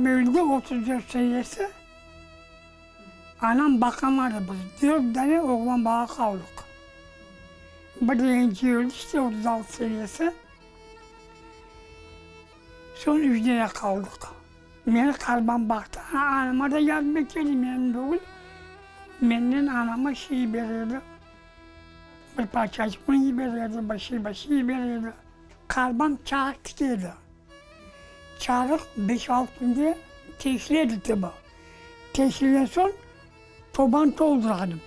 Babam öldi 34 senesi, anam baqamadı, biz dört dane oğlan bala qaldıq. Bir deneci öldi işte 36 senesi, soñ üç dane qaldıq. Meni qarbam baqtı, anama da yardım etedi, menim degil, menden anama şey beredi, bir parçaçıq un yiberedi, bir şey, bir şey yiberedi. Qarbam çarıq tikedi. Çarıq beş-altı künde teşiledi tabi. Teşilgen soñ toban tolduradım.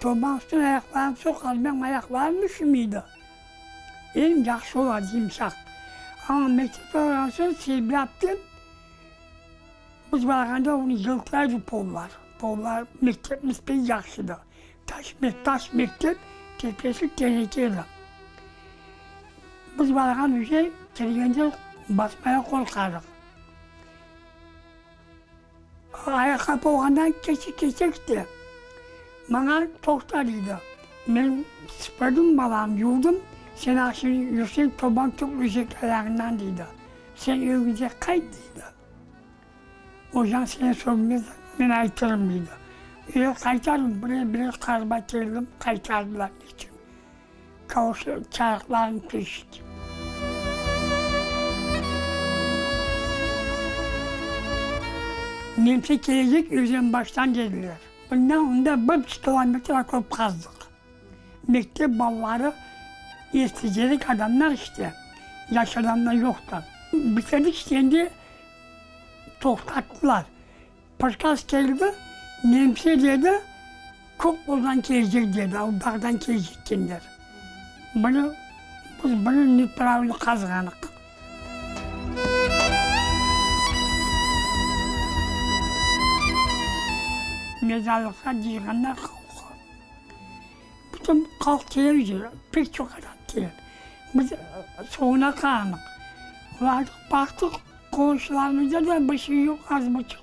Toban üstüne ayaqlarımnı soqardım, menim ayaqlarım üşümeydi. Eñ yahşı oladı, yımşaq. Amma mektepke barğan soñ Selbi aptem biz barğanda onı yıltıraydı pollar. Pollar mektepimiz pek yahşıdı. Taş, taş mektep, tepesi teneke edi. Biz barğan üyge kirgende basmaya qorqardıq. Ayaqqapı olğandan keçik keçek de, maña toqta deydi. Men sıpırdım balam, yuvdım, sen ah şimdi yürseñ toban tökülecek ayağıñdan deydi. Sen ögüñce qayt deydi. Ocañ seni sögmez, men aytırım deydi. Öyle qaytardım, bire-bire qarba keldim, qaytardılar neçün. Kavuşlar çarıqlarını teşti. Nemse kelecek Özenbaştan dediler. Bundan onda bir buçuq kilometr okop qazdıq. Mektep balaları esticelik adamlar işte, yaş adamlar yoqtı. Bitirdik işte endi toqtattılar. Prikaz keldi, nemse dedi, Kökbozdan kelecek dedi, o dağdan kelecekkenler. Bunı, biz bunı nepravilno qazğanıq. Mezarlıqta cıyğanlar halqı. Bütün halq kelir, pek çoq adam kelir. Biz soñuna qalanıq. Vardıq, baqtıq, qonşularımızda da bir şey yoq, az buçuq.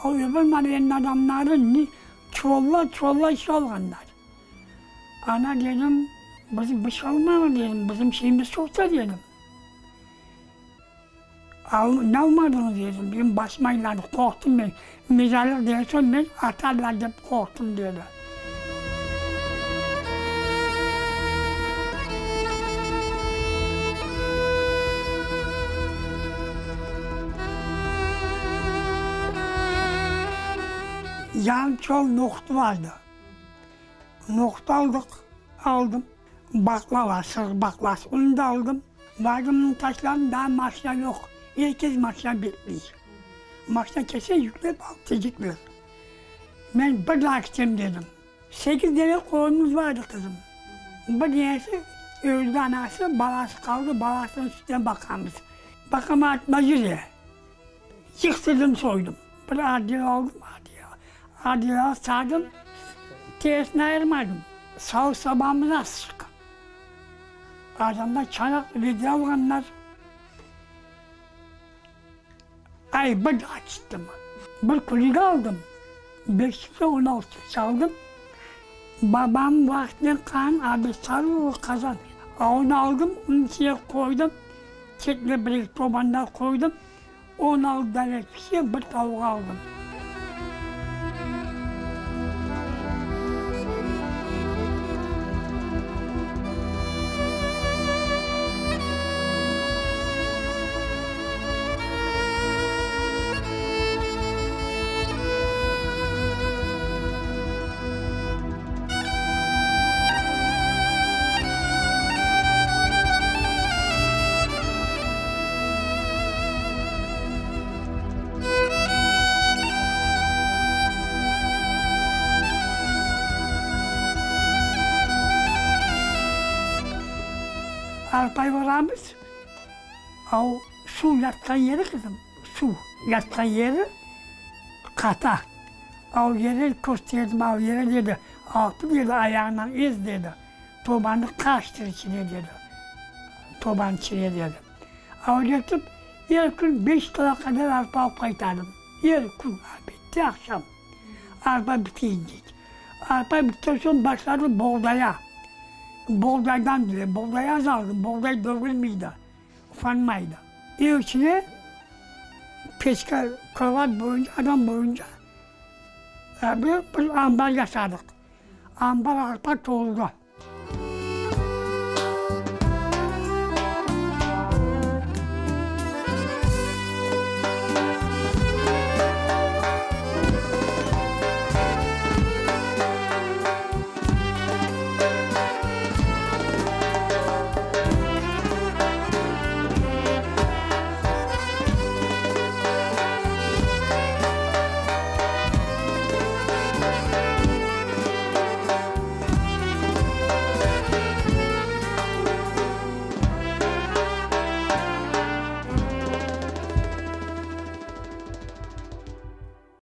O öbür mahallenin adamları ne çuvallar, çuvallar şey alğanlar. Ana dedim, bizim bir şey almadı dedim, bizim şeyimiz çoq da dedim. Al, ne almadıñız dedim, men basmaylar, qorqtım men, mezarlıq degen soñ men atarlar dep qorqtım dedi. Yarım çuval nohut vardı. Nohut aldıq, aldım. Baqlava, sır baqlası, onı da aldım. Vardım, taşladım, daa maşina yoq. Er kes maşina bekley. Maşina kelse yüklep alıp ketecekler. Men bir daa kitem dedim. Sekiz dene qoyunımız bar edi, qızım. Bir denesi öldi anası, balası qaldı, balasınıñ sütüne baqamız. Baqam atma yüre. Yıqtırdım, soydım. Bir adel aldım, adel sardım, terisini ayırmadım. Salı sabamız astıq. Adamlar çanaq, vedre alğanlar. Ay, bir daa çıqtım. Bir kürek aldım, beş yüz 16 çaldım. Babam vaqtınen qan adı sarı qazan. Onı aldım, onıñ içine qoydım, çetine bir-eki toban da qoydım. 16 dane pişe bir tavuq aldım. Arpay oramız, o suv yatqan yeri, qızım, suv yatqan yeri qata. O yeri kösterdim, o yeri dedi, altı dedi, ayağıñnen ez dedi. Tobanı qaçtır içine dedi. Tobanıñ içine dedi. Öyle etip, er kün beş kilo qadar arpa alıp qaytardım. Er kün, obedde, aqşam. Arpa biteyince. Arpa bitken soñ başladım boğdaya. Boğdaydan bile, boğday az aldım, boğday dögülmeydi, ufanmaydı. Ev içine. Peçka, krovat boyunca, adam boyunca bir, bir ambar yasadıq. Ambar arpa toldı.